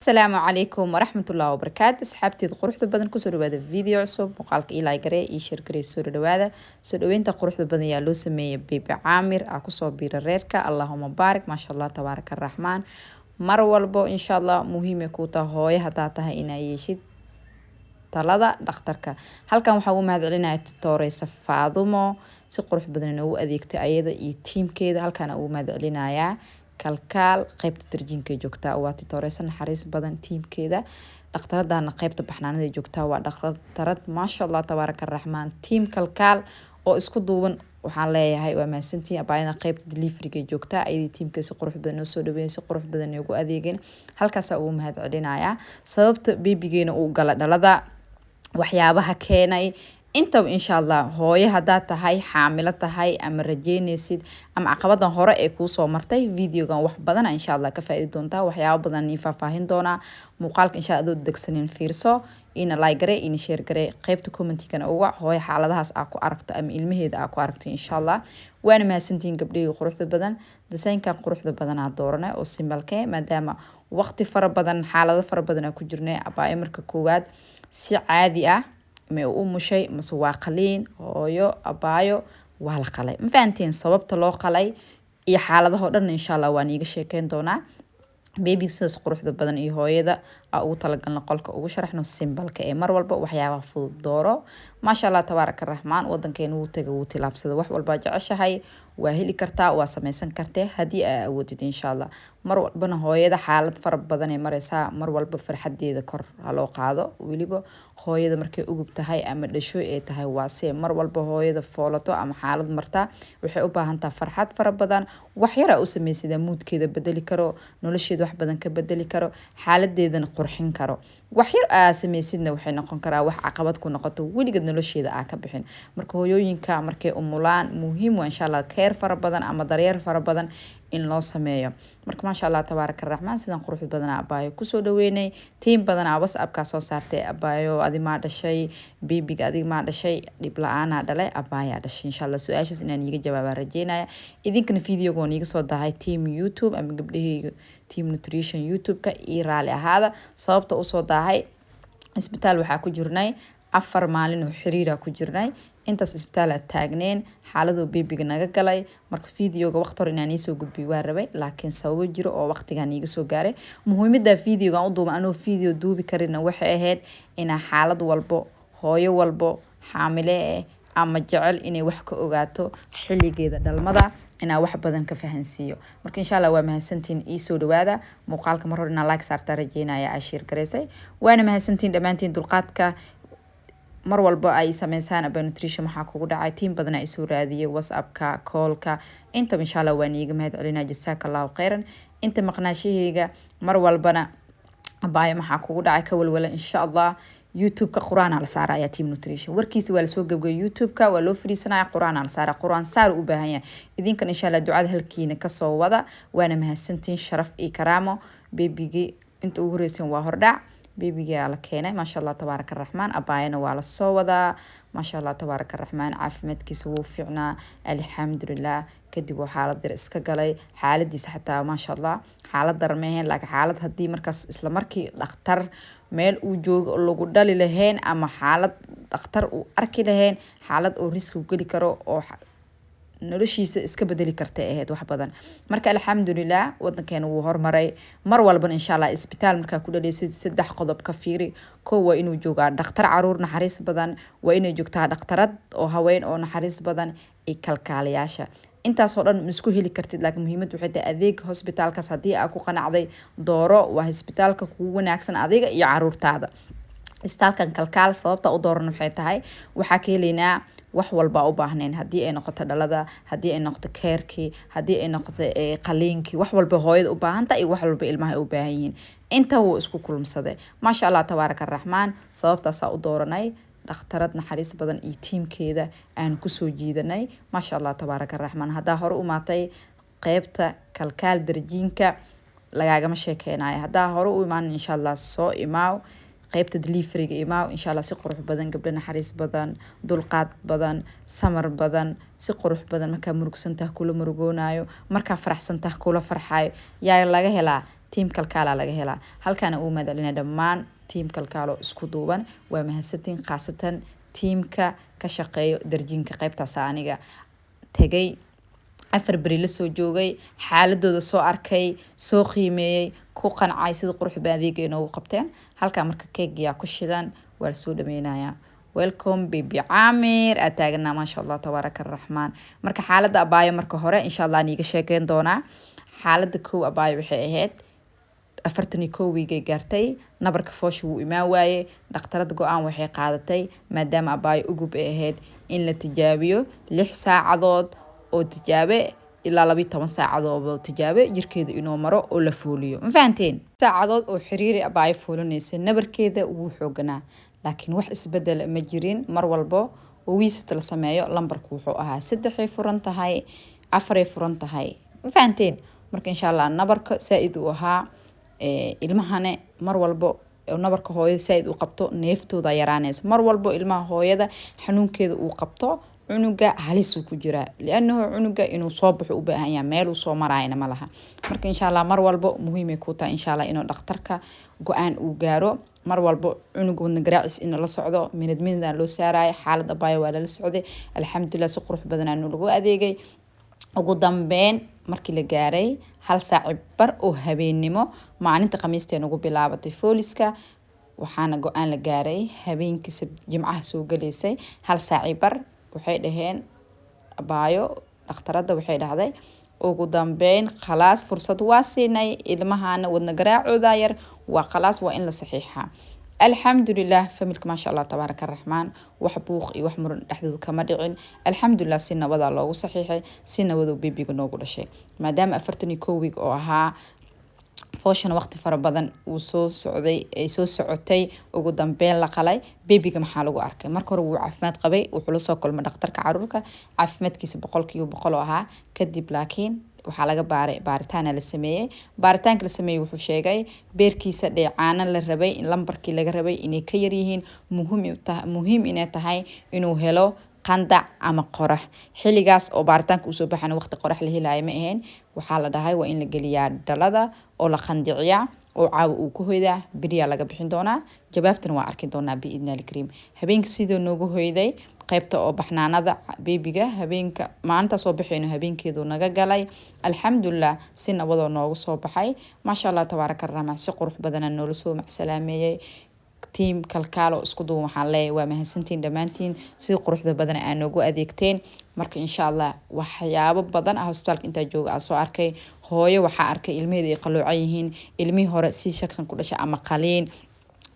Asalaamu calaykum waraxmatullaahi wabarakaatu. Asxaabteed quruxda badan, kusoo dhawaada video cusub. Muuqaalka ilaa garee iyo share garee. Soo dhawaada. Soo dhaweynta quruxda badan yaa loo sameeyay baby Caamir aa kusoo biira reerka. Allahuma baarik, maasha Allah, tabaaraka araxmaan. Mar walbo, insha Allah, muhiimay kuu tahay, hooyo haddaa tahay, inaa yeeshid talada dhakhtarka. Halkan waxaa ugu mahad celinaya tutooreysa Faadumo, si qurux badan inoogu adeegtay ayada iyo tiimkeeda. Halkaan ugu mahad celinayaa Kalkaal, qeybta darjiinka joogtaa, waa titooreysa naxariis badan, tiimkeeda. Dhakhtaradana qeybta baxnaanada joogtaa, waa dhakhtarad, maasha Allah, tabaaraka araxmaan. Tiim Kalkaal oo isku duuban waxaan leeyahay waa mahadsantihiin. Abaayada qeybta deliveryga joogtaa, ayadii tiimka si qurux badan noo soo dhaweyn, si qurux badan noogu adeegeen. Halkaasaa ugu mahad celinayaa. Sababta beebigeena uu gala dhalada, waxyaabaha keenay intaba, insha Allah, hooyo haddaad tahay, xaamilo tahay ama rajeynaysid ama caqabadan hore ee kuusoo martay, videogan wax badana insha Allah ka faaidi doontaa. Waxyaaba badan niin faahfaahin doonaa. Muuqaalka insha adoo degsanin fiirso, ina like gare, ina share gare, qeybta commentigana uga hooyo xaaladahaas aa ku aragto ama ilmaheeda aa ku aragto, insha Allah. Waana mahadsantihiin, gabdhahii quruxda badan. Desaynkan quruxda badanaa dooranay oo simbalke, maadaama waqti fara badan, xaalado fara badan aa ku jirnay. Abaayo marka koowaad si caadi ah ma u umushay mase waa qaliin? Hooyo abaayo waa la qalay, ma fahanteen? Sababta loo qalay iyo xaaladahoo dhan, insha Allah, waan iiga sheekeyn doonaa. Babyga sidaas quruxda badan iyo hooyada aa ugu talagalna qolka ugu sharaxno. Simbalka ee mar walba waxyaabaha fudud dooro. Maasha Allah, tabaaraka raxmaan. Wadankeena wuu taga, wuu tilaabsada. Wax walbaa jeceshahay waa heli kartaa, waa sameysan kartee haddii aa awoodid, insha Allah. Mar walbana hooyada xaalad fara badan ee mareysaa, mar walba farxadeeda kor haloo qaado. Weliba hooyada markay ugub tahay ama dhasho ee tahay, waase mar walba hooyada foolato ama xaalad martaa, waxay u baahan tahay farxad fara badan. Wax yar aa u sameysida moodkeeda bedeli karo, nolosheeda wax badan ka bedeli karo, xaaladeedana qurxin karo. Wax yar aa sameysidna waxay noqon karaa wax caqabad ku noqoto, weligeed nolosheeda aa ka bixin. Marka hooyooyinka markay umulaan, muhiim waa, insha Allah, care fara badan ama daryeel fara badan in loo sameeyo. Marka, maasha Allah, tabaaraka raxmaan, sidan quruxda badanaa abaayo kusoo dhaweynay. Tiim badanaa WhatsAppkaa soo saartay: "Abaayo, adi maa dhashay beebiga? Adig maa dhashay?" Dhib la-aanaa dhalay, abaayaa dhashay. Insha Allah su-aashaas inaan iiga jawaabaa rajeynaya. Idinkana videoga waan iiga soo dahay. Team YouTube ama gabdhahayga Team Nutrition YouTube-ka, ii raali ahaada sababta usoo daahay. Isbitaal waxaa ku jirnay 4 maalin oo xiriira ku jirnay. Intaas isbitaal aad taagneen, xaaladuu beebiga naga galay. Marka videoga waqti hore inaan iisoo gudbiy waa rabay, laakiin sababo jiro oo waqtigan iiga soo gaaray. Muhiimada videogan u duuba anoo video duubi karina waxay ahayd inaa xaalad walbo, hooyo walbo xaamile eh ama jecel inay wax ka ogaato xilligeeda dhalmada, inaa wax badan ka fahansiiyo. Marka, insha Allah, waa mahadsantiin. Iisoo dhawaada. Muuqaalka mar hore inaa like saartaa rajeynaya, aa share garaysay. Waana mahadsantiin dhammaantiin dulqaadka mar walba ay sameysaan. "Aba Nutrition, maxaa kugu dhacay?" Tiim badana isoo raadiyay WhatsAppka, callka, intaba. Insha Allah waan iiga mahad celinaa. Jasaaka Allahu khayran. Inta maqnaashahayga mar walbana "Abaayo, maxaa kugu dhacay?" ka walwala. Insha Allah, YouTube-ka qur-aanaa la saaraya. Team Nutrition warkiisa waa lasoo gabgay. YouTube-ka waa loo fariisanaya, qur-aanaa la saara. Qur-aan saar u baahan yahay. Idinkan, insha Allah, ducada halkiina kasoo wada. Waana mahadsantiin. Sharaf iyo karaamo. Beebigii inta ugu horeysan waa hordhac. Beebigaa la keenay, maasha Allah, tabaaraka raxmaan. Abaayana waa lasoo wadaa, maasha Allah, tabaaraka raxmaan. Caafimaadkiisa wuu fiicnaa, alxamdulilah. Kadib waa xaalad yar iska galay. Xaaladiisa xataa, maasha Allah, xaalad daran ma ahayn, laakiin xaalad haddii markaas isla markii dhakhtar meel uu joogo lagu dhali lahayn ama xaalad dhakhtar uu arki lahayn, xaalad oo riski geli karo oo noloshiisa iska bedeli kartay ahayd wax badan. Marka, alxamdulilah, wadankeena wuu hormaray. Mar walbana, insha Allah, isbitaal markaa ku dhaleysid, saddex qodob ka fiiri. Kow, waa inuu joogaa dhakhtar caruur naxariis badan, waa inay joogtaa dhakhtarad oo haween oo naxariis badan, iyo kalkaaliyaasha. Intaasoo dhan ma isku heli kartid, laakiin muhiimad waxay tahay adeega hosbitaalkaas haddii aa ku qanacday, dooro. Waa isbitaalka kugu wanaagsan adiga iyo caruurtaada. Isbitaalkan Kalkaal sababta u dooran waxay tahay waxaa ka helaynaa wax walba u baahnayn, haddii ay noqoto dhalada, haddii ay noqoto carekii, haddii ay noqoto qaliinkii, wax walba hooyada u baahanta iyo wax walba ilmaha ay u baahan yihiin, inta wuu isku kulmsaday, maasha Allah, tabaaraka araxmaan. Sababtaasaa u dooranay. Dhakhtarad naxariis badan iyo tiimkeeda aan kusoo jiidanay, maasha Allah, tabaaraka araxmaan. Haddaa hore u maatay qeybta Kalkaal darjiinka, lagaagama sheekeynayo. Haddaa hore u imaanin, insha Allah, soo imaaw qeybta deliveryga, imaaw, insha Allah. Si qurux badan, gabdho naxariis badan, dulqaad badan, samar badan, si qurux badan. Markaa murugsantaha kula murugoonayo, markaa faraxsantah kula farxayo, yaa laga helaa. Tiim Kalkaala laga helaa. Halkaana uu mahadcelina dhammaan tiim Kalkaalo isku duuban, waa mahadsantiin, khaasatan tiimka ka shaqeeyo darjiinka qaybtaas. Aniga tegay 4 beri la soo joogay, xaaladooda soo arkay, soo qiimeeyey, ku qancay sida quruxba adeega inoogu qabteen halkaa. Marka keegiyaa ku shidan, waa lasoo dhameynayaa. Welcome baby Caamir aad taaganaa, maasha Allah, tabaaraka araxmaan. Marka xaaladda abaayo marka hore insha Allah niiga sheekeyn doonaa. Xaaladda kow abaayo waxay ahayd 41 wiigay gaartay, nabarka foosha wuu imaan waaye. Dhakhtarada go-aan waxay qaadatay, maadaama abaayo ugub ay ahayd, in la tijaabiyo 6 saacadood oo tijaabe ilaa 12 saacadood oo tijaabe jirkeeda inuu maro oo la fooliyo. Ma fahanteen? Saacadood oo xiriiri abaayo foolinaysa, nabarkeeda wuu xooganaa, laakiin wax isbedel ma jirin. Mar walbo oo wiisata la sameeyo, lambarku wuxuu ahaa 3-ay furan tahay, 4-ay furan tahay. Ma fahanteen? Marka insha Allah nabarka saa-id uu ahaa. Ilmahane mar walbo nabarka hooyada saa-id uu qabto, neeftooda yaraanaysa. Mar walbo ilmaha hooyada xanuunkeeda uu qabto, cunuga halisuu ku jiraa, lianahu cunuga inuu soo baxo u baahan yahay, meeluu soo maraayana ma laha. Marka insha Allah mar walbo muhiimay ku tahay insha Allah inuu dhakhtarka go-aan uu gaaro. Mar walbo cunuga wadna garaacis in la socdo, minad minadaan loo saarayo. Xaalad abaayo waa lala socday, alxamdulilah, si qurux badanaa lagu adeegay. Ugu dambeyn markii la gaaray 1 saaci bar oo habeennimo maalinta Khamiistee nagu bilaabatay fooliska, waxaana go-aan la gaaray habeenkii Jimcaha soo galaysay 1 saaci bar. Waxay dhaheen abaayo, dhakhtaradda waxay dhahday ugu dambeyn, khalaas, fursad waa siinay ilmahana, wadna garaacooda yar, waa khalaas, waa in la saxiixaa. Alxamdulilah, familka maasha Allah, tabaaraka araxmaan, wax buuq iyo wax muran dhexdooda kama dhicin. Alxamdulilah, si nabadaa loogu saxiixay, si nabaduu bebiga noogu dhashay. Maadaama 41 wiig oo ahaa, fooshana waqti fara badan uu soo socday, ay soo socotay, ugu dambeyn la qalay. Bebiga maxaa lagu arkay? Marka hore wuu caafimaad qabay, wuxuu lasoo kulmay dhakhtarka caruurka, caafimaadkiisa 100% oo ahaa. Kadib laakiin waxaa laga baaray, baaritaana la sameeyey. Baaritaanka la sameeyey wuxuu sheegay beerkiisa dheecaana la rabay in lambarkii laga rabay inay ka yaryihiin, muhiim inay tahay inuu helo qandac ama qorax. Xilligaas oo baaritaanka usoo baxana waqti qorax la helaayo ma ahayn. Waxaa la dhahay waa in la geliyaa dhalada oo la qandiciyaa oo caawa uu ku hoydaa, beriyaa laga bixin doonaa, jawaabtana waa arki doonaa biidni alkariim. Habeenka sidoo noogu hoyday qaybta oo baxnaanada bebiga, habeenka maalinta soo baxayno habeenkeedu naga galay. Alxamdulilah, si nabadoo noogu soo baxay, maasha Allah, tabaaraka raxmaan, si qurux badana noola soo macsalaameeyey. Tiim Kalkaalo isku duwan waxaan leeyahay waa mahadsantiin dhammaantiin, si quruxda badan aa noogu adeegteen. Marka insha Allah waxyaabo badan ah hosbitaalka intaa jooga aa soo arkay. Hooyo waxaa arkay ilmaheeda ay qaloocan yihiin, ilmihii hore si shakan ku dhashay ama qaliin,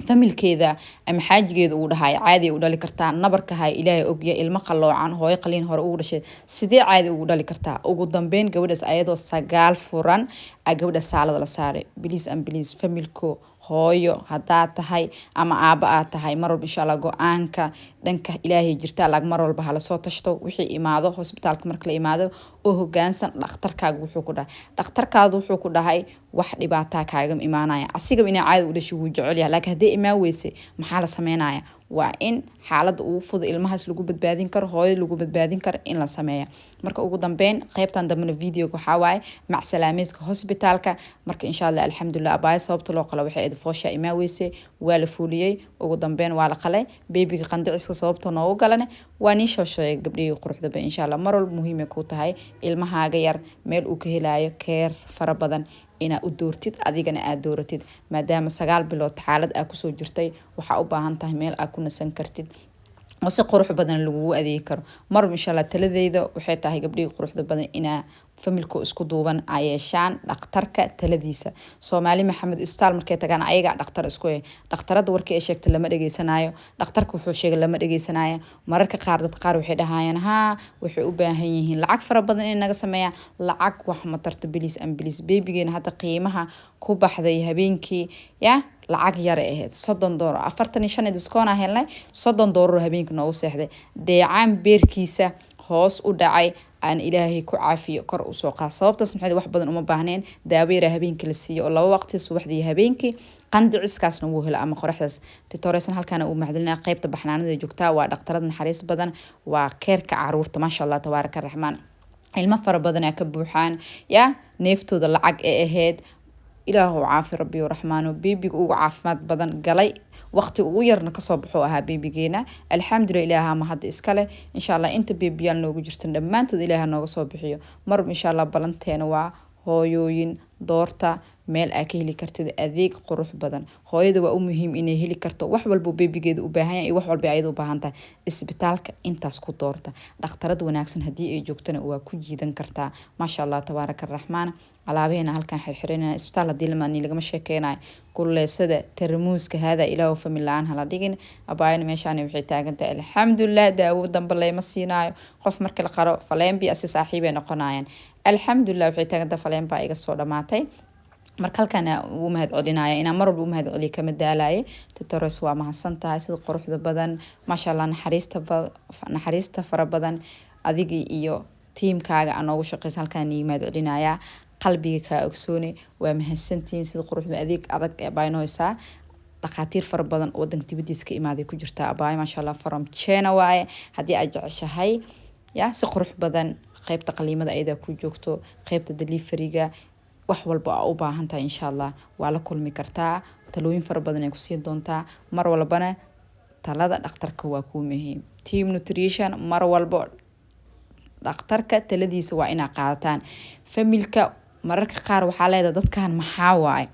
familkeeda ama xaajigeeda uu dhahay caadi u dhali kartaa, nabarka hay Ilaahay ogya, ilmo qaloocan, hooyo qaliin hore ugu dhashay, sidee caadi ugu dhali kartaa? Ugu dambeyn gabadhaas ayadoo 9 furan a gabadha saalada la saaray. Please and please, familko, hooyo haddaad tahay ama aaba aad tahay, mar walba insha Allah go-aanka dhanka Ilaahay jirta, lag mar walba hala soo tashto wixii imaado hosbitaalka. Marka la imaado oo hogaansan dhakhtarkaaga wuxuu ku dhahay, dhakhtarkaadu wuxuu ku dhahay wax dhibaataa kaaga imaanaya, asigaba inaa caadi u dhashay wuu jecel yahay, laakiin haddii imaan weyse maxaa la sameynaya? Waa in xaaladda ugu fudud ilmahaas lagu badbaadin karo, hooyo lagu badbaadin karo, in la sameeya. Marka ugu dambeyn qeybtan dambena videoga waxaa waaye macsalaameedka hosbitaalka. Marka insha Allah, alxamdulilah, abaayo sababta loo qalo waxay ahayd foosha imaan weyse, waa la fuuliyey, ugu dambeyn waa la qalay. Beebiga qandiciska sababta noogu galane waa nii soo sheegay. Gabdhihii quruxdaba, insha Allah mar walba muhiimay ku tahay ilmahaaga yar meel uu ka helayo care fara badan inaad u doortid, adigana aad dooratid, maadaama 9 bilood xaalad aa kusoo jirtay. Waxaa u baahan tahay meel aad ku nasan kartid oo si qurux badan lagugu adeegi karo marba. Insha Allah taladeyda waxay tahay, gabdhihii quruxda badan, inaa familka isku duuban ay yeeshaan dhakhtarka taladiisa. Soomaali Maxamed isbitaal markay tagaan ayagaa dhakhtar isku eh. Dhakhtarada warkii ay sheegtay lama dhegeysanayo, dhakhtarka wuxuu sheegay lama dhegeysanayo. Mararka qaar dad qaar waxay dhahayaan haa, waxay u baahan yihiin lacag fara badan inay naga sameeyaan. Lacag wax ma tarto. Please and please, beebigeena hadda qiimaha ku baxday habeenkii ya lacag yara ahayd $30, 45 discount helnay, $30 habeenkii noogu seexday. Dheecaan beerkiisa hoos u dhacay aan Ilaahay ku caafiyo, kor usoo qaad. Sababtaas maxay, wax badan uma baahneen, daawo yara habeenkii la siiyo oo laba waqti, subaxdii, habeenkii, qandiciskaasna wuu hela ama qoraxdaas. Titoreysan halkaana uu mahadlinaa. Qeybta baxnaanada joogtaa waa dhaktarada naxariis badan, waa care-ka caruurta, maasha Allah, tabaaraka raxmaan. Ilmo fara badanaa ka buuxaan ya neeftooda lacag ee ahayd. Ilaahu caafi, Rabbiyo Raxmaano. Beebiga ugu caafimaad badan galay, waqti ugu yarna kasoo baxuu ahaa beebigeena. Alxamdulilah, Ilaaha ma hadda iskale. Insha Allah inta beebiyaal noogu jirtan dhammaantood Ilaaha nooga soo bixiyo marba, insha Allah. Balanteena waa hooyooyin doorta meel aa ka heli kartid adeeg qurux badan. Hooyada waa u muhiim inay heli karto wax walbo beebigeeda u baahan yahay iyo wax walba ayada u baahan tahay. Isbitaalka intaas ku doorta. Dhakhtarad wanaagsan haddii ay joogtana waa ku jiidan kartaa. Maasha Allah, tabaaraka Araxmaan. Alaabaheena halkaan xirxirinayna. Isbitaal haddii lamaani lagama sheekeynayo. Kuleysada, tarmuuska hada, Ilaahu famil la-aan hala dhigin. Abaayana meeshaan waxay taagan tahay, alxamdulilah, daawo dambe leyma siinaayo. Qof marka la qaro faleenbi asi saaxiibay noqonayaan. Alxamdulilah, waxay taagan tahay, faleen baa iga soo dhamaatay. Marka halkaan ugu mahad celinaya, inaan mar walba u mahad celiyo kama daalaye. Tatoros, waa mahadsan tahay sida quruxda badan, maasha Allah, naxariista fara badan adiga iyo tiimkaaga aa noogu shaqeysa. Halkaan ii mahad celinaya, qalbiga kaa ogsoone. Waa mahadsantihiin sida quruxda. Adeeg adag baa inoo haysaa. Dhakhaatiir fara badan oo wadanka dibadiisa ka imaaday ku jirta abaayo, maasha Allah, from China waaye. Haddii aad jeceshahay ya si qurux badan, qeybta qaliimada ayadaa ku joogto, qeybta deliveryga, wax walba aa u baahan tahay, insha Allah waa la kulmi kartaa. Talooyin fara badan ay kusiin doontaa. Mar walbana talada dhakhtarka waa kuu muhiim. Team Nutrition, mar walbo dhakhtarka taladiisa waa inaa qaadataan. Familka mararka qaar waxaa leedahay, dadkan maxaa waaye?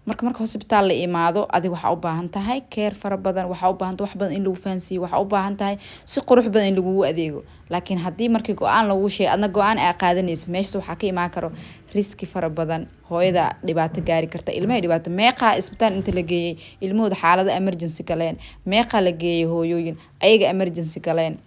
Marka hosbitaal la imaado, adig waxaa u baahan tahay care fara badan, waxaa u baahan tahay wax badan in lagu fahansiiyo, waxaa u baahan tahay si qurux badan in lagugu adeego. Laakiin haddii markii go-aan lagu sheegay, adna go-aan aa qaadanaysid, meeshaas waxaa ka imaan karo risk fara badan. Hooyada dhibaato gaari karta, ilmaha dhibaato. Meeqaa isbitaal inta la geeyey ilmahooda xaalado emergency galeen? Meeqaa la geeyey hooyooyin ayaga emergency galeen,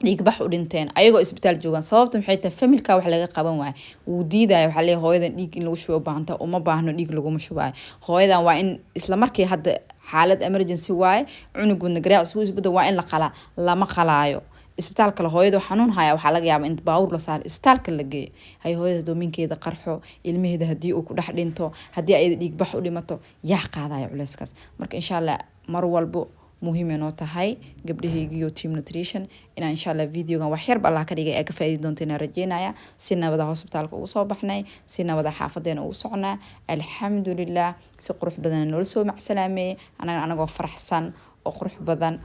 dhiigbax u dhinteen ayagoo isbitaal joogaan? Sababta maxay tahay? Familka wax laga qaban waayo, wuu diidaya. Waxaa leeyahay, hooyadan dhiig in lagu shubo u baahan tahay, uma baahno, dhiig laguma shubaayo. Hooyadan waa in isla markii hadda xaalad emergency waaye, cunuguna garaacis wuu isbedel, waa in la qalaa. Lama qalaayo. Isbitaal kale hooyada xanuun haya, waxaa laga yaabaa in baawur la saaro, isbitaalka la geeyo. Hay hooyada doominkeeda qarxo, ilmaheeda haddii uu ku dhex dhinto, haddii ayada dhiigbax u dhimato, yaa qaadaya culeyskaas? Marka insha Allah mar walbo muhiim noo tahay, gabdhahaygiyo Team Nutrition, inaan insha Allah videogan wax yarba Allah ka dhigay ee ka faa'iidi doonto inaan rajeynaya. Si nabada hosbitaalka ugu soo baxnay, si nabada xaafadeena ugu socnaa, alxamdulilah. Si qurux badan noola soo macsalaameeyey. Anaga anagoo faraxsan oo qurux badan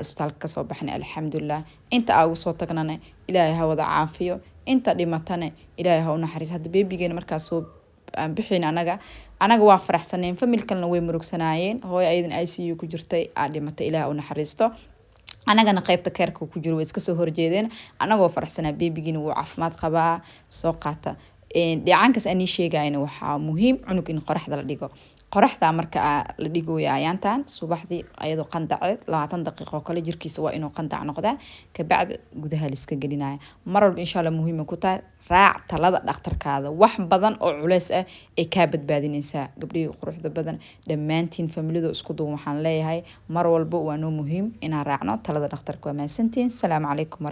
isbitaalka kasoo baxnay, alxamdulilah. Inta aa ugu soo tagnana Ilaahay ha wada caafiyo, inta dhimatana Ilaahay ha u naxariis. Hadda beebigeena markaas soo aan bixin, anaga waa faraxsaneen, familkalna way murugsanaayeen. Hooyo ayadan ICU ku jirtay aa dhimatay, Ilaah u naxariisto. Anagana qeybta careka ku jiro way iska soo horjeedeen. Anagoo faraxsanaa, beebigiina wuu caafimaad qabaa. Soo qaata dheecaankaas anii sheegayna. Waxaa muhiim cunug in qoraxda la dhigo. Qoraxda marka la dhigooyo ayaantan subaxdii ayadoo qandaceed 20 daqiiqo kale jirkiisa waa inuu qandac noqdaa, kabacdi gudaha liska gelinaya. Mar walba insha Allah muhiima ku tahay, raac talada dhakhtarkaada. Wax badan oo culeys ah ay kaa badbaadinaysaa. Gabdhihii quruxda badan dhammaantiin, familida isku duwan, waxaan leeyahay mar walba waa noo muhiim inaan raacno talada dhakhtarka. Waa mahadsantihiin. Asalaamu calaykum.